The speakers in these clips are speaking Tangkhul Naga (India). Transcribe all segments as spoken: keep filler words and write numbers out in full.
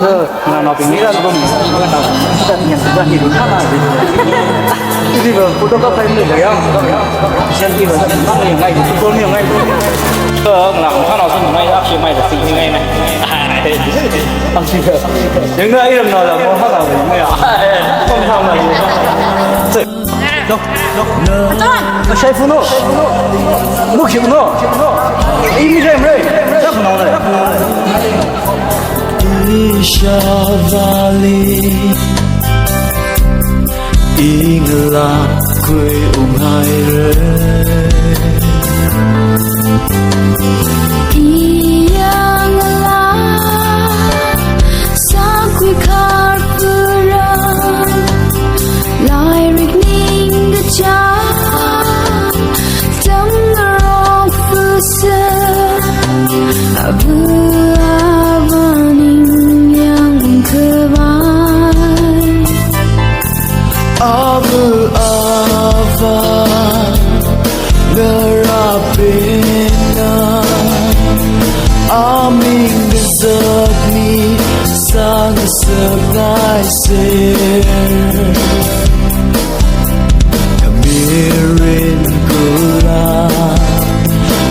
Nana ping ni la bom. Kita yang sudah hidup sama. Ini ber-, foto ka time ni ya. Selfie ber-, mana yang ngai, foto ni yang ngai. Nana kan langsung ngai, aksi mai dah sing ngai na. Aksi. Yang na iram na la, mau hana ni ya. Kau sama ni. Look, look. Shai funo. Look, you know. Ini jam re. Siapa nak? Ishāvāli, ingla kui umhaire. Iyangla, sākui kharpura, lairik ningkachāng, tamngarok fusa, ava ava ningyāng khavai. Ava ava, ngarāpina, aming kazatni, sāngasakngai ser. Mirin kula,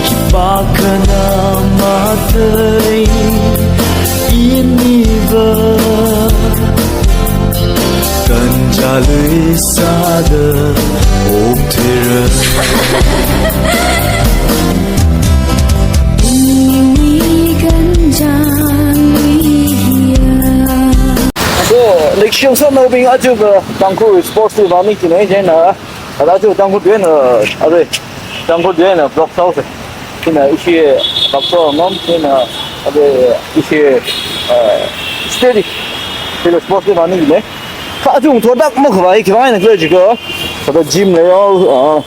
khipākhana mathei, iniva, kanjā lui sāda, om thera. Ini kanjā lui ya. So, leishiwui ungshotnaobing aja, uh, Tangkhul Sports Day vāmi kine, chieina, uh, ara aja Tangkhul duen, uh, are, Tangkhul duen, uh, block house. Chieina ishi, uh, block house nom, chieina, uh, are, ishi, uh, steady. Chieina Sports Day vāmi kine. Kha aja ungthudak makhavai, khiwuivang eina khala jiakha, kha gym leiya, uh,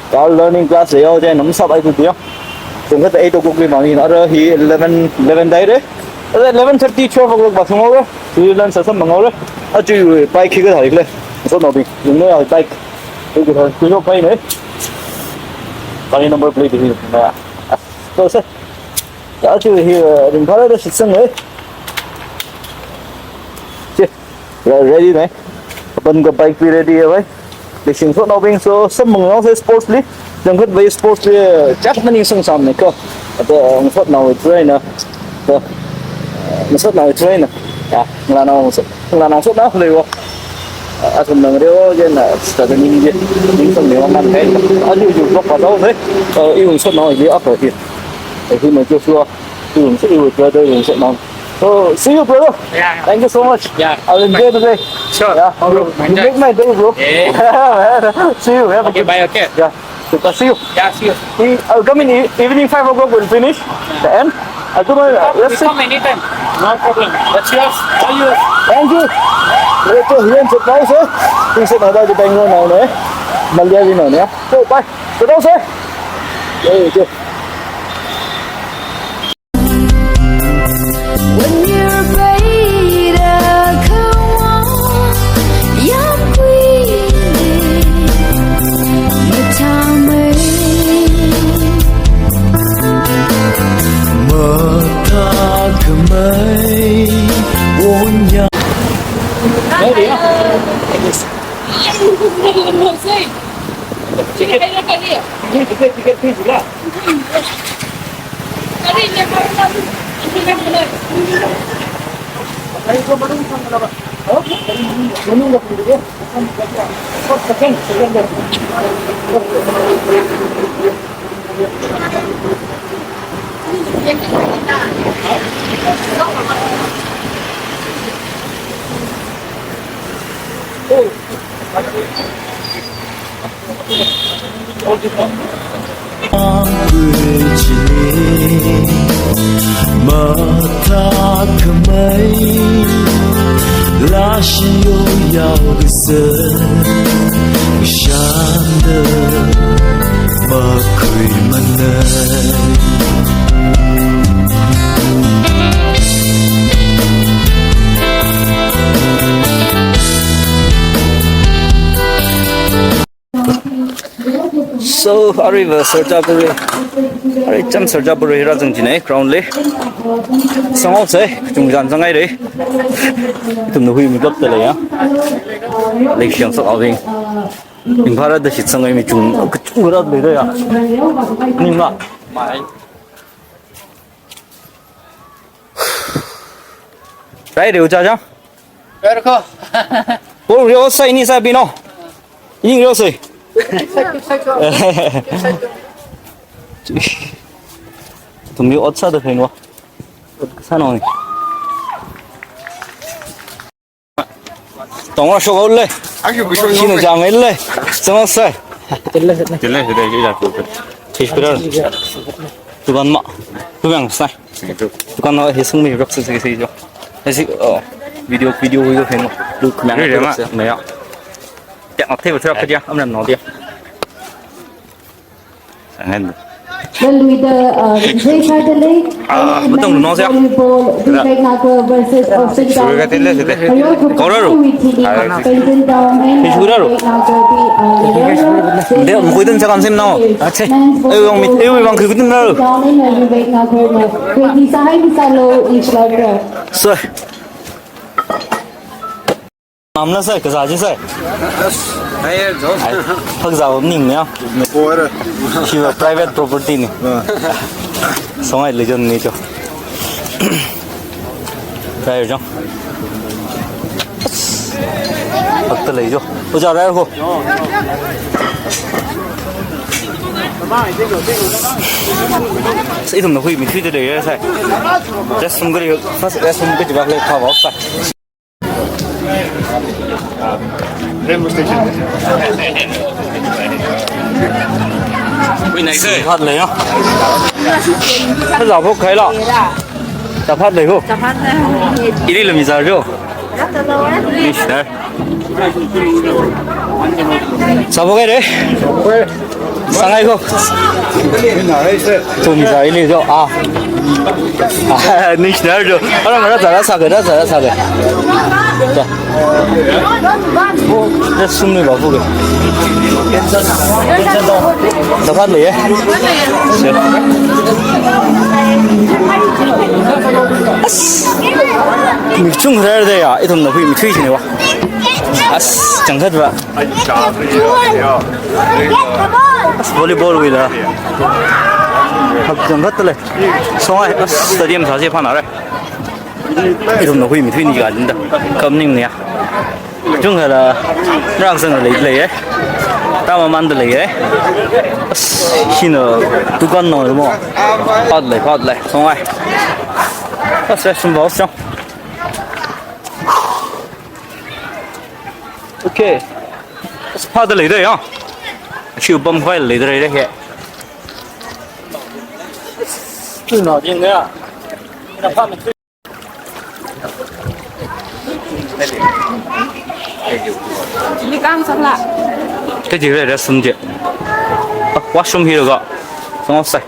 Car learning class leiya, chieina masāpai tu diya. Chungkhat eight o'clock li mangin, ara hi eleven, eleven taire. Ara eleven thirty, twelve o'clock vāshunghaora. Hi learn sāsam manghaora. Aja bike hi kathā khala. Ungshotnaobing. Yanglu ya bike. Hi kathā, hi kathā bike ne. Bike number plate hi. Na. So, sir. Aja hi, uh, ringphāda shitsang ne. Che. Re-, ready ne? Apam ka bike bhi ready hai bhai. Leishiwui ungshotnaobing, so, samphangnaosa sports li. Chungkhatvai sports li, eh, chak maningsang sāmane ko. Ata, eh, ungshotnao train na. Ata, eh, ungshotnao train na. Ya, ngalānao ungshot, ngalānao ungshotnao leiwo. Eh, athum nang rewo, chieina, study ning je, ningsang ni wa man hai. Aja ju block pa dao hai. Eh, iwui ungshotnao hi, apa hi. Eh, hi ma jo shuwa. Iwui ungshot, iwui brother, iwui ungshotnao. So, see you, brother. Yeah, yeah. Thank you so much. Yeah. I will enjoy the day. Sure. Yeah. Bro, you make my day, bro. Yeah. See you. Have a good, bye, okay. Yeah. So, see you. Yeah, see you. We, I'll come in e-, evening five o'clock, we'll finish the end. I'll come, uh, let's sit. Come anytime. No problem. That's yours. All yours. Thank you. Let's go here and sit down, sir. Please sit down, Bangalore now, eh? Malayali now, yeah? So, bye. Sit down, sir. Yeah, yeah, yeah. When you're afraid of, come on, young queen, mathāmei, mathākhamei, onya. Ready, yeah? Ticket, ticket, ticket, please, yeah. Mathākhamei, lāshi yo yao kasa, shanda makhuimanei. So, aruiva Surjapur, arui cham Surjapur hi rāzang jina, ground li. Sanghaosai, kachungkha zangngaira. Ithumna huimikapta leiya. Leishiyan sāhaowa. Ringphāra da shitsangai mi chung, kachungkha rāda leida ya. Ningma. Rai reo cha cha. Rai ko. Ball reo sai ni sai bino. Ning reo sai. Ithum mi ot sāda khainwa. Ot sānao ni. Tongwa shok haole. Ayu, shok haole. Shina jang haole. Sanghaosai. Tilla, tilla. Tilla, tilla, tilla. Fish pirar. Dukan ma. Dukan sai. Dukan ma hi sungmi rok se se se jo. Esi, oh. Video, video, video khen. Duk ma. Re, re, ma. Naya. Ya, mak thei ba thera kadia, amran no dia. Sangan. Well, with the, uh, Vijay Chaitalei, ah, and betul, men's no, siap. Volleyball, Vivek Nagar versus Austin Suri ka tele, Gandhi. Sede. Ayo, Koraru. Within the, ah, Benton Down and, uh, Suri Koraru. Vivek Nagar, the, uh, the, dia, mukui dun cakap sim, no. Aceh. Men's volleyball. Eh, wang mit, eh, wang kui dun, no. Down and, uh, Vivek Nagar, no. Wait, this side, this side, low, each like, uh, so. Mamla sai, kazā chi sai. Ai, jo. Ai, phakzā ning ya. Bora. Shiva private property ni. Ah. Songai lejon ni jo. Private jo. Phakta lei jo. Ujā rai ko. Sai ithumna huimithuida leiya sai. Restroom gari, first restroom gari bak le kha ba sai. Rainbow Station. Ui, nice, eh? Phat lei ya. Kha za phok khai la. Za phat lei ho. Za phat lei. Ili lami za jo. Ni sir. Za phok khai de. Sangai ko. Thum za ili jo, ah. Ah, ningshina jo. Ara mara zara sāga, zara sāga. Za. Restroom ni ba phuga. Za phat lei ye. As. Mi chungkha rāra da ya, ithumna huimithui china wa. As, changkhat ba. As volleyball wui la. Hak changkhat le. Songai, as stadium sāsi phānāra. Ithumna huimithui ni ka jinda. Kam ning ni ya. Chungkha la. Rāzang lei lei ye. Tamamānda lei ye. As, hina dukan no mo. Phat lei, phat lei. Songai. As, as, sum ba, as, okay. Phāda leida ya. Shi bam khai leida leida he. Tuna jing ya. Ni kam sakla. Kaji re restroom je. Ah, washroom hi ga. Sanghaosai.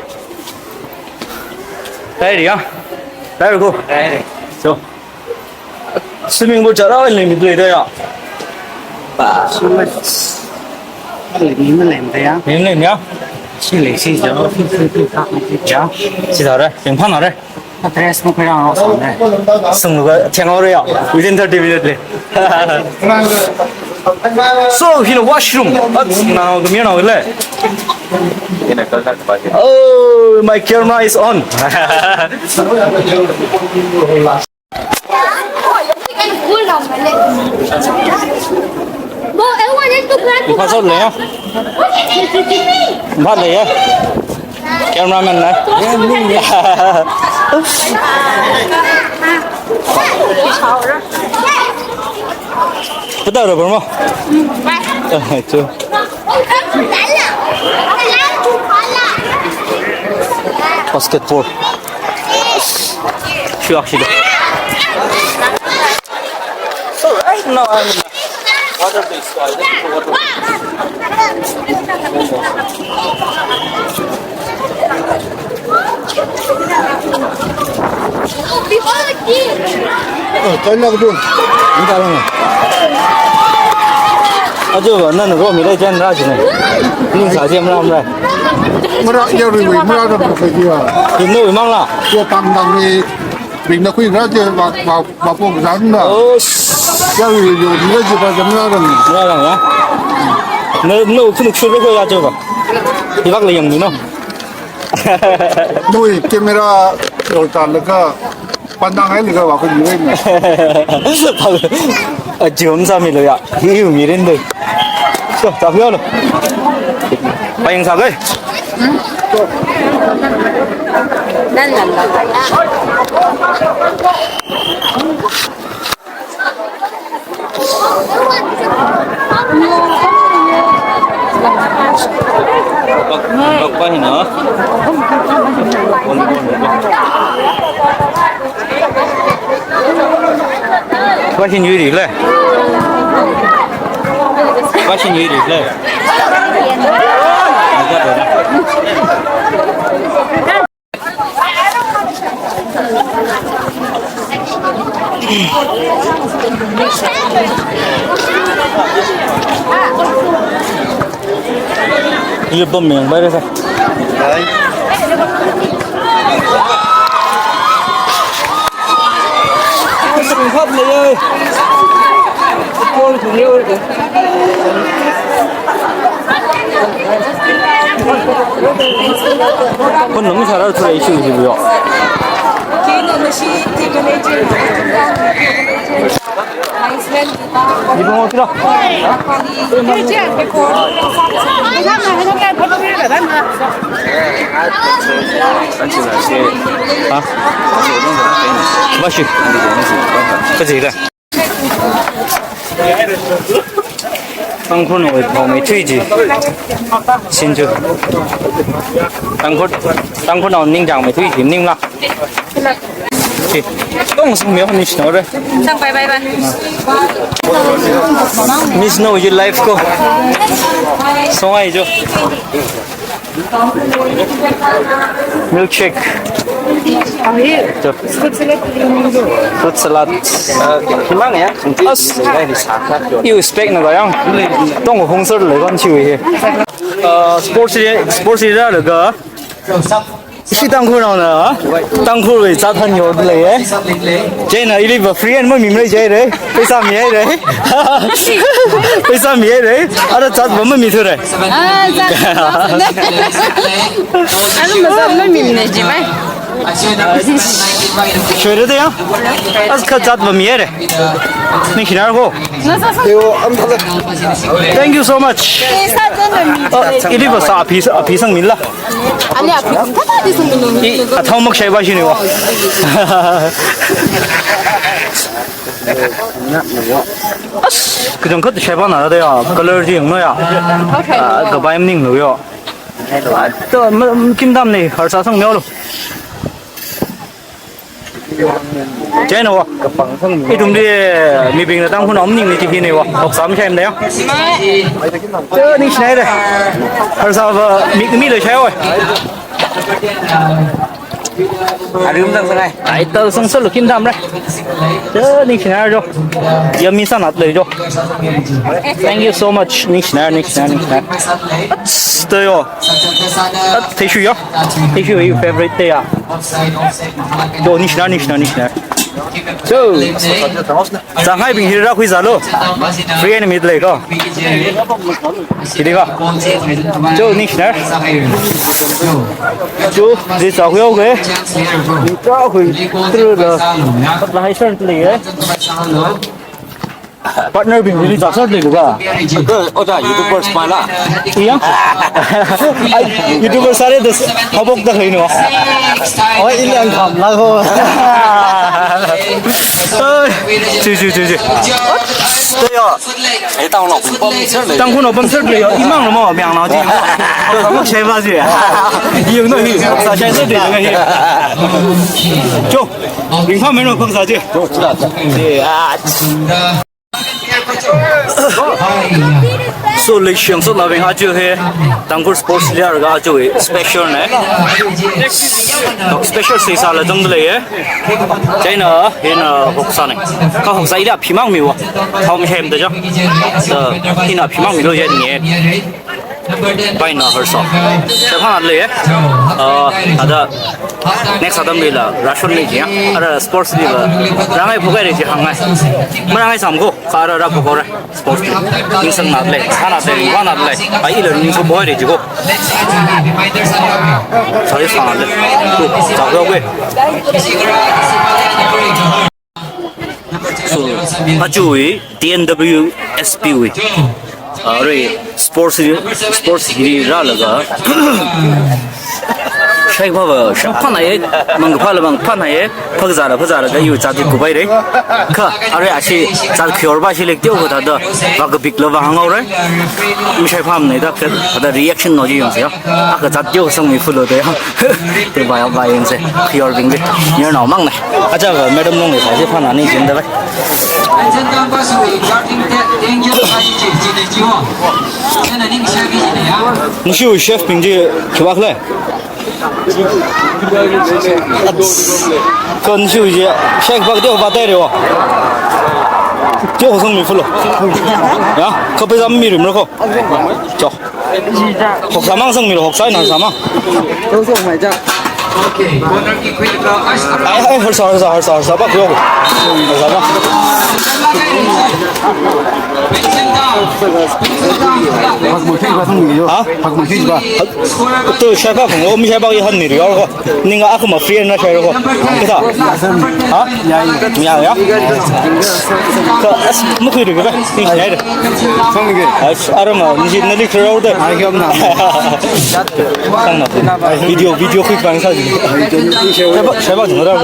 Rai ri ya. Rai ri ko. Rai ri. So. Swimming pool chara leimi leida ya. Ba, swimming. Leimi leida ya. Leimi leida ya. Chi lei chi jo, chi chi chi chi ya. Chi da re, ping phang re. Dress mo kaya ngau sang re. Sung ga theng re ya. Within thirty minutes le. So, hina washroom. At na ga mi na le. Oh, my camera is on. Phasot le ya. Phat le ya. Cameraman na. Pata ra mo. Chu. Basketball. Shuak shida. So right now I'm in a water place, so I just go water. Oh, kau nak dun. Minta lama. Aja ba, nana romilei chān rā chine. Ningsā chi mara mara. Mara, yaruiwui mara da ba khajiya. Tingnaowui mangla. Chiya tangtangwui. Ringna khuirā chi ba, ba, ba pok zangna. Oh. Yaruiwui yo, ringna chi ba, mara rang. Mara rang ya. Na, na, khunuk shurbe ko ya chi ba. Hivak lei yangmi no. Nawui camera roll tālaga, pandang hailaga wa khuiluina. Ajum sāmilu ya. Hi hi mirin dei. So, tāpyo lo. Payang sākai. Nan nan nan. Bak, bak pa hina. Question yuri le. Question yuri le. Iya, bom yang bayar sa. Hai. Sungkhat le ye. Football khun ye. Khun nung sara thura issue hi yo. Ni bang kira. Ha? Bashi. Kaji da. Tangkhulnaowui phaomeithui chi. Sinchu. Tangkhul, Tangkhulnao ningchāngmeithui chi, ningla. Chi. Tong sung mi ho ni shnore. Sang bye bye bye. Miss no ji life ko. Song ai jo. Milkshake. Fruit salad. Fruit salad. Himang ya? As. You expect na kayang? Tong hung sir le kan chiu he. Uh, sports area, sports area le ga. Ishi Tangkhulnaona, Tangkhulwui zat han yorlei ye. Chieina ili va free and mamimilei chire. Paisa mihaire. Paisa mihaire. Ara zat va mamithura. Ah, zat. Ara mazat mamimine ji mai. Shwere de ya. As kha zat va mihaire. Ningshinar ko. Yo, am thada. Thank you so much. Paisa zat va mi. Uh, ili va sa api, api sangmila. Ani api, thada di sangmila. I, athao mak shaiba shini wa. As, kachangkhat shaiba na da ya, color di yangno ya. Okay. Ah, kabai maninglo yo. To, ma, kim dam ni, harsā sangmihaolu. Chieina wa. Ithumli, mibingna Tangkhulnao maningli chi hina wa. Hoksā mashaimana ya. To, ningshinaire. Harsā va, mi, mi lo shai wa. Arum tang sangai. Ai, to sung solo kim dam re. To, ningshinar jo. Ya mi sanat le jo. Thank you so much. Ningshinar, ningshinar, ningshinar. Ats, to yo. At, tissue yo. Tissue your favorite te ya. Jo, ningshinar, ningshinar, ningshinar. So, Shanghai bing hi rākhuizālu. Free and meet lei ko. Hili ko. Cho, ningshinar. Cho, ji chākhui haoke. Chākhui tru da. Pat la hai sir lei ye. Partner bing hili zāsar leilu ka. Ko, oja YouTubers pa la. Iya. Ai, YouTuber sāre das habok da kaino. Oi, ili ang kham la ko. Ai, chi, chi, chi, chi. To yo. Ai, Tangkhulnao pamser lei. Tangkhulnao pamser lei yo. Imang lo mo, miang nao chi. Mo shai ba chi. Yung no hi. Sāshai sāda lei hi. Cho. Ringphāmei no phangsā chi. Cho, chi la. Chi, ah. So, leishiang so labing aja hi Tangkhul Sports Day laga aja hi special ne. Special seisāla zangda leiye. Chieina, hina hoksa ne. Kha hoksa ila phimang miwa. Thao mihemda ja. Da, hina phimang milo ye ne. Paina harsa. Shaiphana leiye. Ah, ada next atamlila, rāshon leiya. Ada sports lila. Rāngai phokhai leiya hāngngai. Marāngai sāmko, kha ara rāphok haora. Sports lila. Ningsang natle, sānatle, ringphānatle. Ai ila ningsang phokhai leiya ko. Sorry, sānatle. Tu, chao kwe. So, aja hi T N W S P wui, ah, arui sports, sports day rālaga. Shaiphava, shaiphana ye, mangkaphāla mangphana ye, phazāla phazāla da yu zat hi kuphaire. Kha, arui ashi zat khuiorva shi lek teo kathāda, vākapikla vāhānghaore. Mishaipham ne da, kathāda reaction no ji yangse ya. Akha zat teo sangmi fulo da ya. Te vāya vāyangse, khuiorbing bit. Nirnao mang ne. Aja va madam long le sa, shaiphana ni jin da vai. Nashi chef bing ji khiwak le. Kha nashi ji chef bak teo vātai rewa. Teo sangmi fulo. Ya, kha pheisā mirimra ko. Cho. Hoksa mang sangmilo, hoksa ina sāmang. Ai, ai, harsa, harsa, harsa, harsa, bak yo. Harsa mang. Bak mo thei ba sangmi yo. Ha? Bak mo thei ba. To, shaiphā phung lo, mi shaiphā i han miri yo ko. Ning akhama free na shai ko. Kathā? Ha? Ya, ya. Ya, ya. Kha, as, mukhui ri ba. Ning shai ri. Song ni ke. As, arama, ni nali khrao de. Ai, kya na. Sang na. Video, video khui bang sa ji. Shaiphā, shaiphā jing ra ko.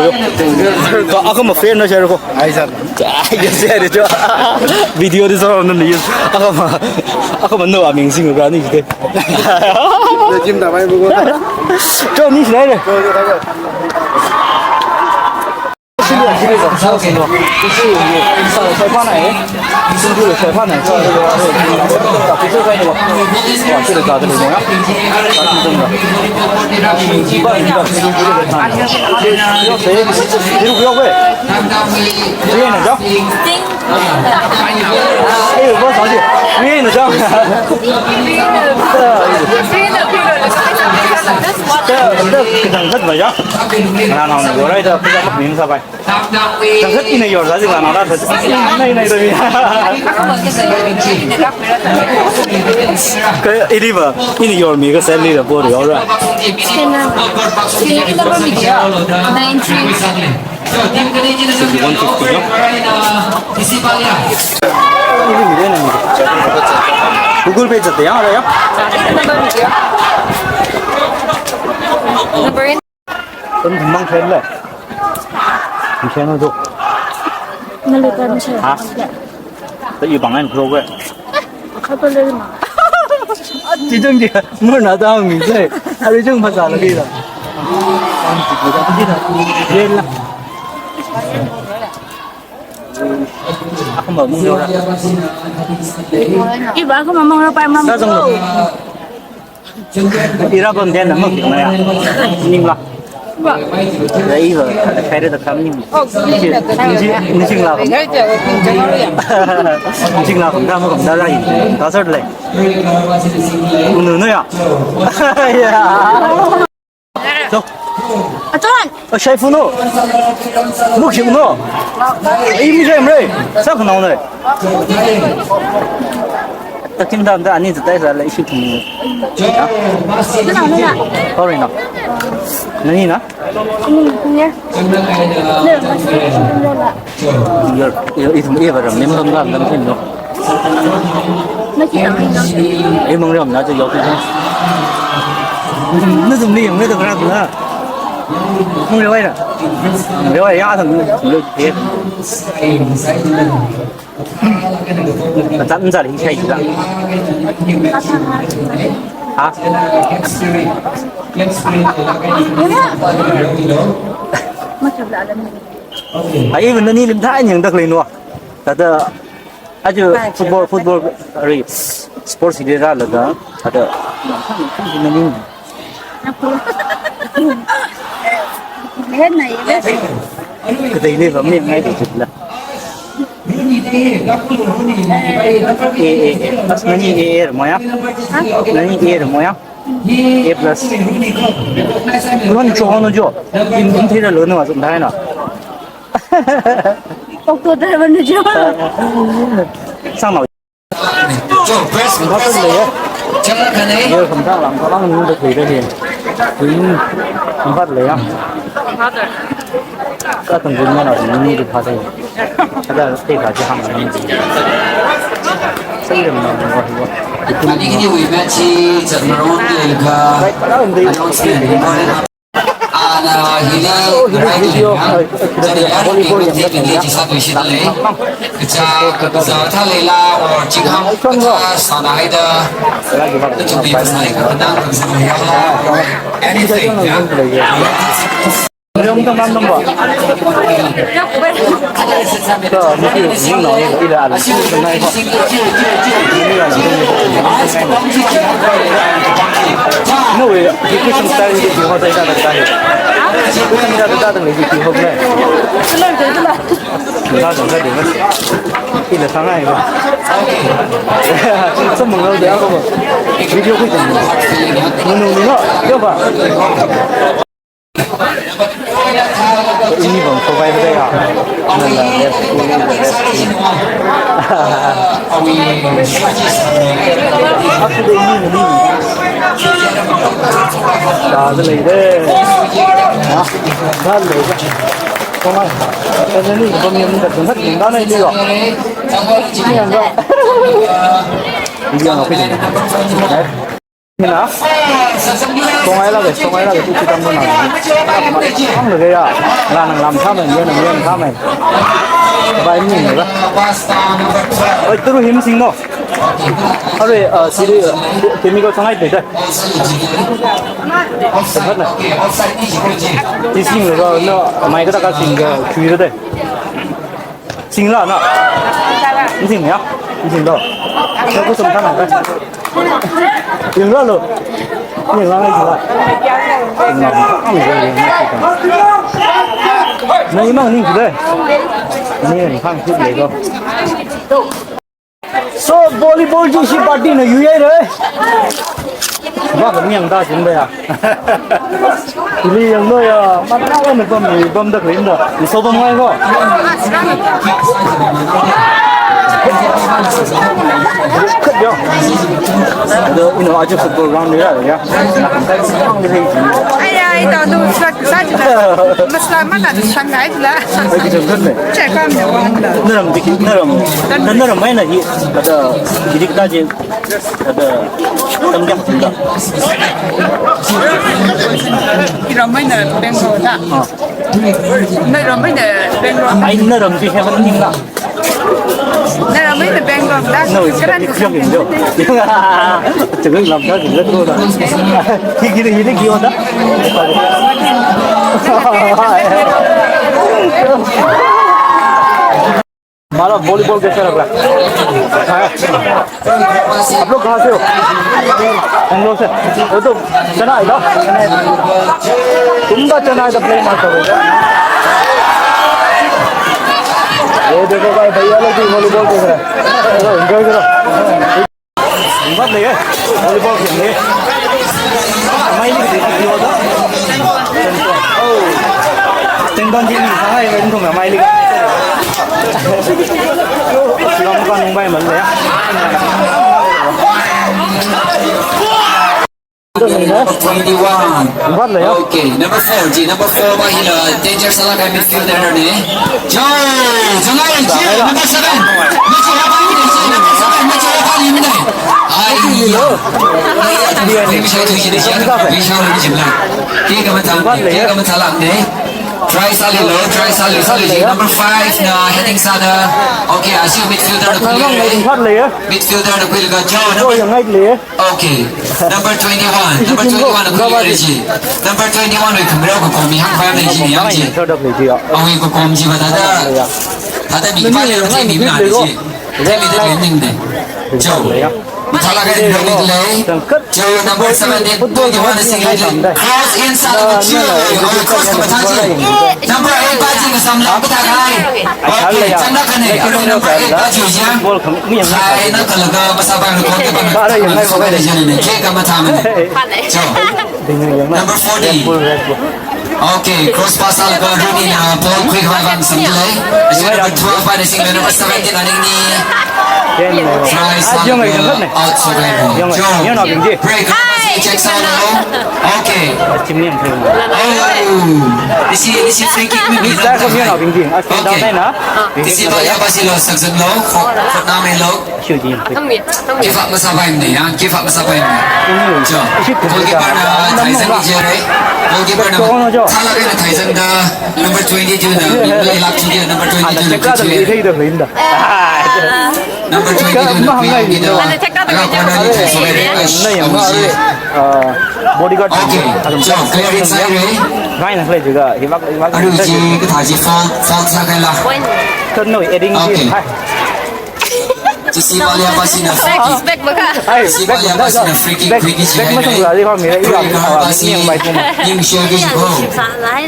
Kha, akhama free na shai ko. Ai, sa. Ai, ya, shai ri jo. Video di sa na ni. Akhama, akhama no aming sing ra ni de. Jim da mai bu ko. Jo, ni shai ri. Kha, ina yor zazing la na la. Ina, ina, ina. Kha, ina ba, ina yor mi kha sale la bo yor ra. Scan number. Scan number mi kya? Nine three. One fifty, no? Google Pay zat ya, ya. Scan number mi kya? Number in. Tum mang khen le. Mang khen do. Nali tan che. Ha? Ta i bang an kro we. Khapa le ma. Chi jang ji, mur na ta mi se. Ari jang phasa la ki la. Yen la. Akhama mung yo ra. Iva akhama mung ra pa mam. Sa jang lo. Ira kon den na mak na ya. Ning la. Ba. Rai ba. Khai re da kam ning. Oh, ning da kam. Ning, ning la. Ning da kam da rai. Ta sar le. Unu no ya. Ya. So. Atan. A shai fu no. Muk shi no. Ai mi shai mre. Sa ku nau ne. Takim dam da ani zai sa la ishi thum. Sorry no. Nani na? Yor, yor, ithum eva ram nim ram ram ram sim no. Ei mang ram na jo yok. Na zum ni yong ne da ram na. Mang rewai na. Rewai ya thang lo. Kazat nzar hi shai kazat. Ha? Ai, even nani lim thai nyang dak lei no. Tata, aju football, football, ri. Sports leader la da, ada. Hena, hena. Kateili ba mi ngai de chila. A, A, A. As nani A, A mo ya? Nani A mo ya? A plus. Lon cho no jo. In, in thira lo no azum dai na. Okto driver no jo. Sang lo. Bhatan leiya. Yo, samtang lam kalang nung da khui da hi. Khui nung bhat leiya. Ka tang gun mana ni di pha da. Kada te ka ji hang ni. Sai ram na wa wa. Ani kini wi ma chi chat maron de ka. Announcement ni ko. Ana hili rai tu ya. Jadi ya, ni ko te ni ji sa tu shi le. Kacha, kaza tha leila or chikam kacha sana haida. Kachu bi pasai ka nang kaza ya. Anything ya. Leong teman nomor. Ka, mesti ni no, ila alam. No way, education style ni ho dai da da. Education da da da ni ho le. Ila sangai ba. Semang lo dia ko. Video ko. No, no, no. Yo ba. Ini bang provide dai ya. Nala, yes, yes, yes. Aku dai ini, ini. Dah lei deh. Ha? Dah lei deh. Kau mai. Kau ni kau ni yang dah dengar, dengar ni juga. Ini yang dah. Ini yang apa ni? Hina, songai la ge, songai la ge, tu chitang mana. Ang lage ya, la nang lam thamen, ya nang yan thamen. Bai mi ni ba. Oi, turu him sing no. Are, uh, siri, uh, chemical sangai pe da. Ti sing lo no, mai ka ta ka sing ga, chui lo de. Sing la na. Sing ya. Sing lo. Sa ku sum kana ka. Sing la lo. Sing la ngai sing la. Sing la. Nai mang ning kida. Ni ni khang khut le ko. So volleyball ji shi party na yu ye re. Ba ka nyang da jin ba ya. Ili yang no ya, matna na bam ni bam da krim da. Ni so bam ngai ko. Khat yo. Do ino aja football ground ni ya. Ai ai, tau tu sat sat. Masla mana tu sang ai la. Ai ki jam ne. Check on the one. Naram diki, naram. Naram mai na hi. Ada diki ta je. Ada, tamjak tinggal. Ramai na Bangalore da. Ah. Na ramai na Bangalore da. Ai, na ram di heaven tinggal. Na ramai na Bangalore da. No, it's very different. Jangan lam da, jangan tu da. Higi, higi, higi da. हमारा वॉलीबॉल कैसा लग रहा है? हाँ। आप लोग कहाँ से हो? बेंगलोर से। वो तो चेन्नई था। तुम तो चेन्नई का प्लेयर मारते हो क्या? ये देखो भाई, भैया लोग भी वॉलीबॉल खेल रहे हैं। चलो, एंजॉय करो। Vat lei, volleyball khen lei. Mai li kati kati wada. Tendon ji ni sa hai ven thong mai li. Lam ka nung bai mal lei. Twenty-one. Vat lei ya. Okay, number four ji, number four ba hila danger sālāk kahai midfielder ne. Chao, chao, chao, number seven. Number seven, number seven, number seven. Ai, ya. Ai, ya, tadi ni bisa tu, ini siapa? Bisa ni jumlah. Kaya kamu tahu, kaya kamu tahu lah ni. Try sālu, try sālu, sālu ji. Number five na heading sāda. Okay, I see midfielder na khuilu. Midfielder na khuilu ka. Chao, number. Okay. Number twenty-one. Number twenty-one na khuilu ji. Number twenty-one na khuilu ko komi hang five na ji ni yang ji. Awi ko komi ji ba tada. Tada mi pa le ro mi na ji. Tada mi tada mi ning de. Chao. Mathālāk eina rāmi lei. Chao, number seventeen, twenty-one na singli. Cross in sālaga chu, oh, cross kamathā chi. Number eight pa chi ngasam lāngda kathā kahai. Okay, chānglāk kahai. Arui number eight pa chi ya. Khaina kalaga masāpai, goalkeeper na. Khikha mathāmana. Chao. Number forty. Okay, cross pass sālaga Rooney na ball khuikhavai vang singli. Number twelve pa na singli, number seventeen na ningni. Try sālaga out sālei. Chao. Break. Check sālu. Okay. Oh. This is, this is free kick. Okay. This is ball ya, pass lo, success lo. Khotna mei lo. Give up masāpaimana ya, give up masāpaimana. Chao. Goalkeeper na thaizang jire. Goalkeeper na mathālāk eina thaizangda, number twenty-two na, number twenty-two na. Number twenty-two na, corner li thaiso le. Bodyguard. Okay. Chao, clear inside re. Arui chi kathā chi foul, foul sākahaila. Okay. Chi si Balia pa china free kick. Back, back, back. Chi si Balia pa china free kick, free kick chi hai. Breaker pa chi ning share kick chi ko.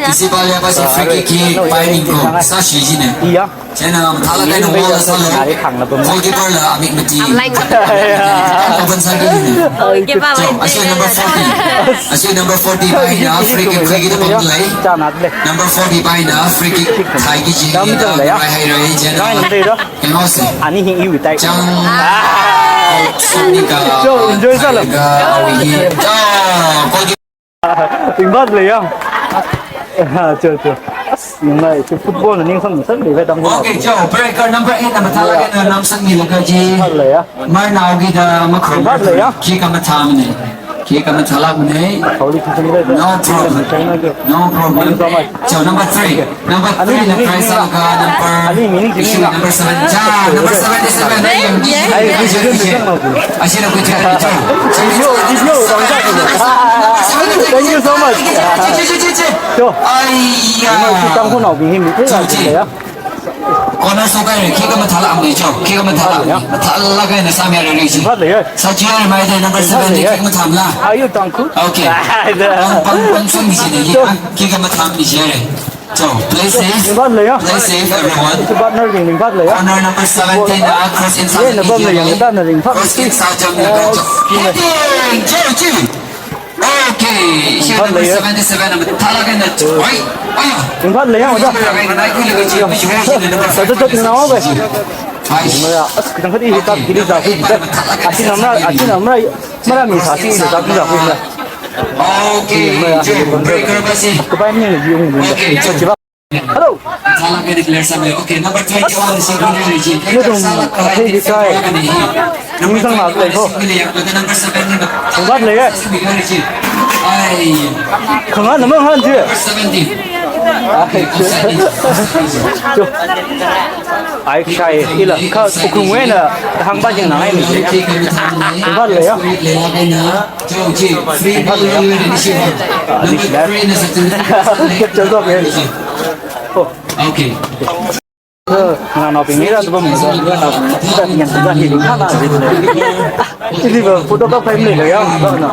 Chi si Balia pa chi free kick hi pai ning ko. Sāshi jina. Chieina mathālāk eina wall la sālu. Goalkeeper la amik mati. Open sāki jina. Chao, ashi number forty. Ashi number forty pa hina free kick, free kick da pamlei. Number forty pa hina free kick thaiki jina. Rai hai rai jina. Hang on se. Ani hi iwui tai. Chang. Chao, enjoy sālu. Chao, goalkeeper. Ringphālei ya. Chao, chao. As, yangmei, chi football na ningsang, ningsang, ningsang. Okay, chao, breaker number eight na mathālāk eina namsangmilaga chi. Ringphālei ya. Marnao kida makhrum. Ringphālei ya. Khikha mathāmana. Khikha mathālākmana. No problem. No problem. Chao, number three. Number three na try sālaga number, number seven. Chao, number seventy-seven. Ashi na kucha, chao. Thank you so much. Chao. Aiya. Corner sokahai, khikha mathālākmana chao, khikha mathālākmana. Mathālāk eina sāmihaira chi. Sāchihaira mai de number seven de, khikha mathāmala. Are you Tangkhul? Okay. Pang, pang, pang sung ni chi de, khikha mathāmana chi re. So, play safe. Play safe, everyone. Corner number seventeen, uh, cross inside. Cross inside, jump, heading, chao, chao. Okay, here number seventy-seven, number thalaga na. Oi, oi. Ringphālei ya, oja. Number seventy-seven. Ai. Maya, as kitang kati hi tak kili ja hi tak. Asin namra, asin namra. Mara mi sa si le tak ja hi na. Okay, breaker pa si. Kapai mi yung. Okay, so chiba. Hello. Thalaga declare sāmi. Okay, number twenty-one is in. Number seven. Ringphālei ya. Ai. Khangahān namang han chi. Number seventeen. Ai, chao. Ai, kashai, ila, kha, ukhung wena, hāngpa jing nang ai mi. Ringphālei ya. Ringphālei ya. Capture tok ya. Oh. Okay. Nganao ping ni ra tu pam ni ra, nganao ping ni ra, nganao ping ni ra, hi ringphālei ya. Ili ba photo kap khai mi le ya, ba na.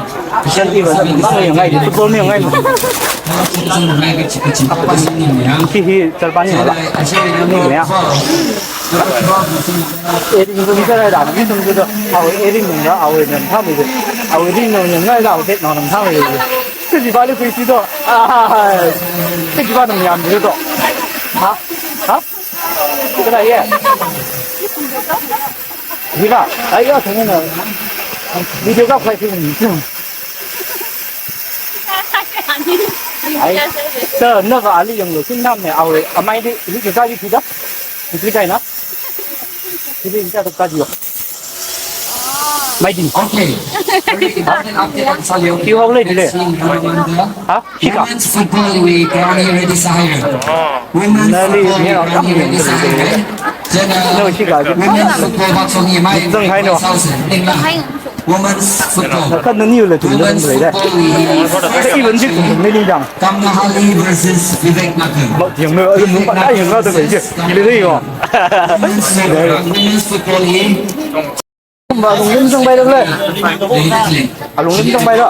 Shan ti ba, ba ni ngai, football ni ngai. Hi hi, chal pa ni la. Ni ya. Eri ni ko ni ka ra da, ni tum ko da. Awe eri ni ra, awe ni tham ni. Awe eri ni ngai da, awe ni tham ni. Kaji ba le kui si do. Ah. Kaji ba ni yam ni do. Ha? Ha? Kira ye. Kira. Ai ya, thang na. Video kap khai si. Ai. Sir, na ka ali yang lo, sin nam ne, awe, amai di, hi ka di, hi da. Hi kai na. Hi ka di. Mai di. Okay. Hi hao le di le. Ha? Hi ka. Women's football wui ground hi ready sāhaira. Women's football wui ground hi ready sāhaira. Chieina, women's football bak song hi mai. Zang hai no. Women's football. Kan ni le tu le le. Even jik ni ni jang. Kamlahari versus Vivek Nagar. Yang no, yang no, yang no tu le. Ni le yo. Women's football, women's football hi. Ba, alungli zangpaira le. Alungli zangpaira.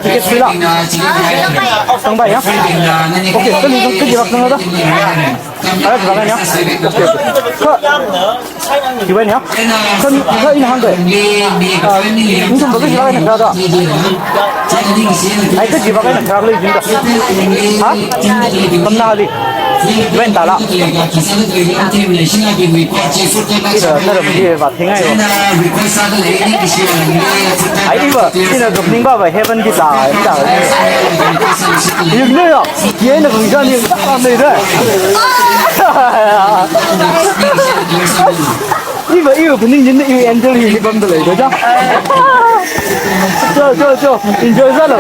Ticket free la. Zangpai ya. Okay, kali zang, kali zang, zang, zang. Ara zang ya. Okay, okay. Kha, iwui ya. Kha, kha ina hāngda. Ah, ina zangda kha ina hāngda. Ai, kha jiva ina hāngda le jinda. Ha? Kamna li. Wen tala. Ida naram ji va thingai. Ai, iva, ina kapning va, va heaven ji ta, ta. Ying ne ya, ye na kang jan ying ta ne da. Iva, iva, kapning jin, iva angel hi bam da le, da ja. Jo, jo, jo, enjoy sālu.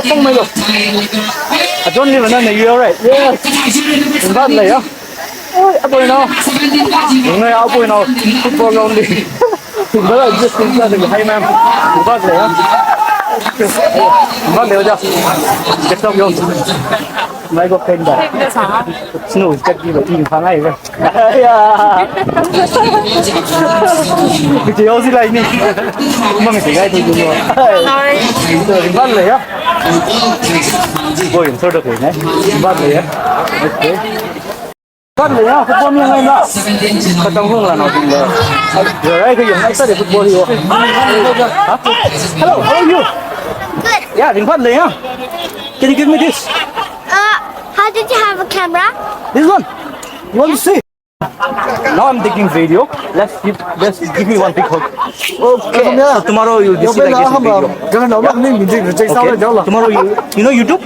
Pong mai lo. A John Lee, nana, you alright? Yes. Ringphāt lei ya. Oi, apoi nao. Ngai apoi nao. Football only. But I just think that, hi ma'am. Ringphāt lei ya. Ringphāt lei ya. Get up, yo. Mai ko pen da. Snow is kat di ba, in phang ai ba. Ya. Kiti yo si lai ni. Mang si gai tu tu. Sorry. Ringphāt lei ya. Boy, sort of, ne? Ringphāt lei ya. Okay. Ringphāt lei ya, football mi ngai na. Kha Tangkhul la na ding le. Rai kha yang ai sa de football yo. Ha? Hello, how are you? Good. Yeah, ringphāt lei ya. Can you give me this? Uh, how did you have a camera? This one. You want to see? Now I'm taking video. Let's give, let's give me one big hug. Okay. So tomorrow you'll be seen again in video. Okay. Tomorrow you, you know YouTube?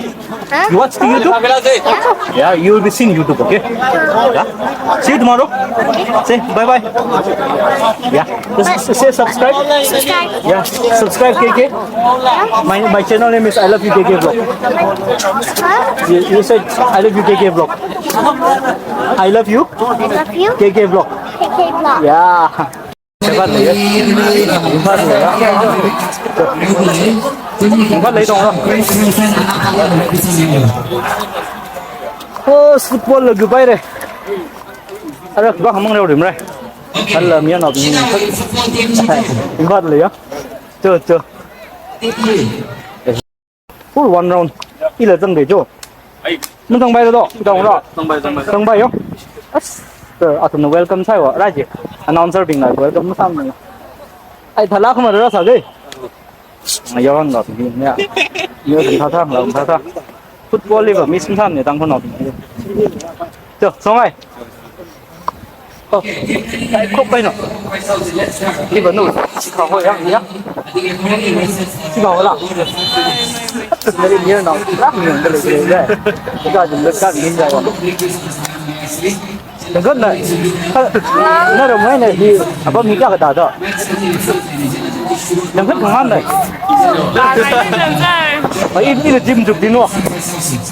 Huh? You watch the YouTube? Yeah. Yeah, you will be seen YouTube, okay? Yeah. See you tomorrow. Say bye bye. Yeah. Just say subscribe. Subscribe. Yeah. Subscribe K K. Yeah. My, my channel name is I Love You K K Vlog. Huh? You, you said I Love You K K Vlog. I love you. I love you. K K Vlog. K K Vlog. Yeah. Ringphāt lei ya. Ringphāt lei ya. Ringphāt lei tong lo. Oh, football la gupai re. Ara ba hamang rau rim re. Ala miya na bi. Ringphāt lei ya. Cho, cho. Full one round. Ila zangde jo. Ai. Mun zangpai do, zang ro. Zangpai, zangpai. Zangpai yo. As, sir, athumna welcome sāi wa, raji. Announcer bingna welcome sāmi. Ai, thala khama ra sa ge. Ai, yawan lo, ya. Yo, tha tha, la tha tha. Football li va, miss sāmi, tang kono. Jo, songai. Oh, ai, khok pai no. Iva no, si kha ho ya, ya. Si kha ho la. Nali ni na, la ni na le le. Ka jin le ka ni na. Dang kan na. Na ram ngai na hi, apam hi kya kata ta. Dang kan kang man na. Ai, ini le gym juk din wa.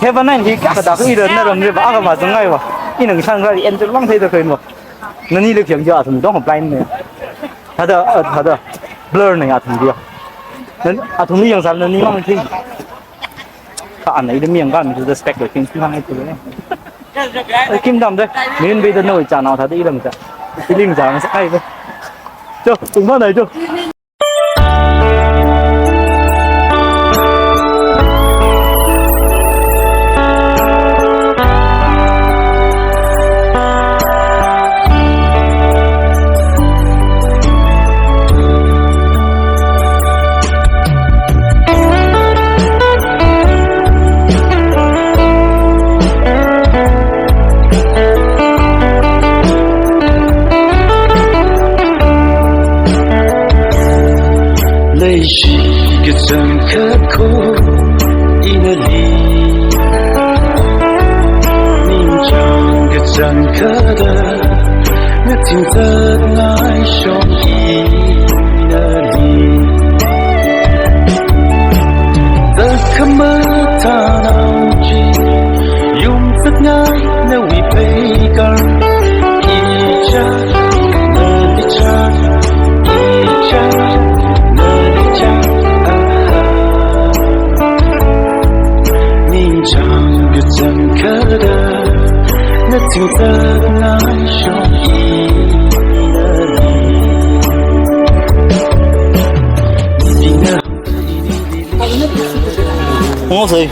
Heaven nine hi kya kata, ini le na ram le ba, aka ma zang ngai wa. Ini ngi sang ngai, en juk lang thei ta kain wa. Nani le khiang ja athum dong blind ne. Thāda, ah, thāda. Blur ne athum dia. Nan athum ni yang sal nani mang thing. Kha anai de mi yang ka mi tu respect lo thing thing hang ai tu ne. Ai, kim dam de. Min be de no cha na thāda ilang cha. Iling cha na sa ai de. Jo, tung ba nai jo. Leishi kachangkhat ko ina li, ningchāng kachangkhat a, ngathingthat ngai shong ina li. Takhamatha nang chi, yumthat ngai nawui peikar. Icha, nalicha, icha, nalicha, aha. Ningchāng kachangkhat a, na Ungosei.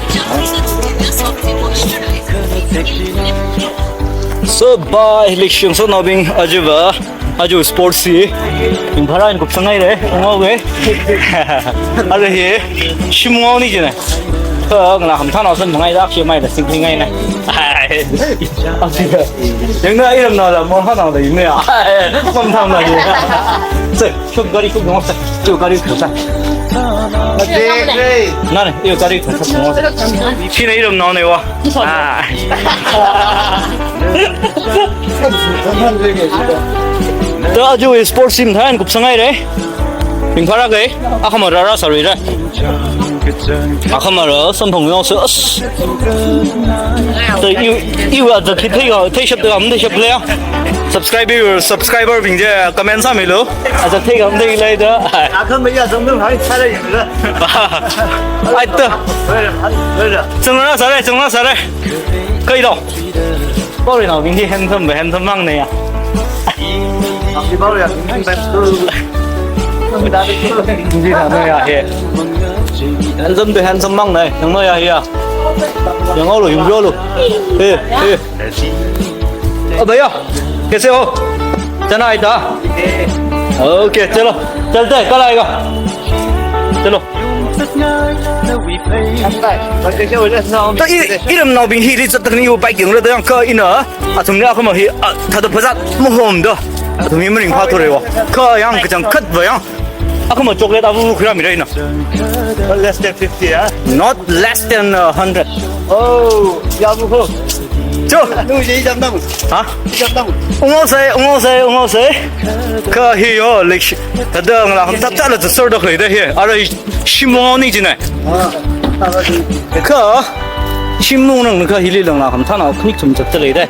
So, by election, so now being ajuva, aju sports hi. Ringphara eina kupsang haire, unghaowe. Ara hi, shim unghaoni jina. Kha ngalā hamthanao samphang haida, akshi maida singphing haina. Ai. Yangna iramnaola, morhanaola yangna ya. Ai, mamthangla ya. Sir, shuk gari shuk nong sir. Yo gari shuk sir. Nana, yo gari shuk sir. Shina iramnaona wa. Ah. Ta aju sports team tharan kupsang haire. Ringphara kai, akhama rāra sāruira. Akhama rā samphang nao sir. As. Ta iwui, iwui aja khi theiga, theishapta, am theishap leiya. Subscriber, subscriber bing je comment sāmilu. Aja theiga, am theilei da. Akhama ya samphang hai sāra yangla. Ai ta. Chungra sāra, chungra sāra. Kailo. Paoreinaobing hi handsome ba handsome mangna ya. Paorei ya, handsome ba. Hindi na no ya he. Handsome ba handsome mangna, yang no ya he ya. Yang olo, yang olo. Eh, eh. Ab bhaiya, kaise ho? Chana hai tha? Okay, chalo. Chalte, kal aayega. Chalo. Ta i, iramnaobing hili zatda khani yu bike yangra da yang kha ina, athumli akhama hi, a, thāda phazat mahomda. Athum hi maringphāthura wa. Kha yang kachangkhat va yang. Akhama chocolate avu khuira mira ina. Not less than fifty, ah? Not less than, uh, hundred. Oh, ya bu ho. Cho. Nu je jam dam. Ha? Jam dam. Ungosei, ungosei, ungosei. Kha hi yo, like, thāda ngalā hamtha thala zasor da khuida hi. Ara shim unghaoni jina. Kha shim ungrang kha hili ngalā hamthanao khani chum chat leida.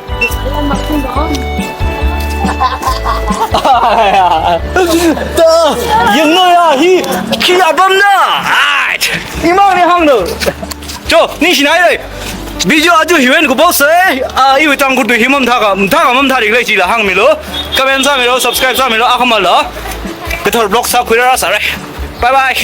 Ta, yangno ya hi, khi apamna. Ai, imangli hānglu. Cho, ningshina haire. Video aju hiwui eina kuphosei. A, iwui Tangkhul tui hi mamthāka, mathāka mamthā ringlei chila hāngmilu. Comment sāmilu, subscribe sāmilu, akhamala. Kathar vlog sākhuira sāra. Bye bye.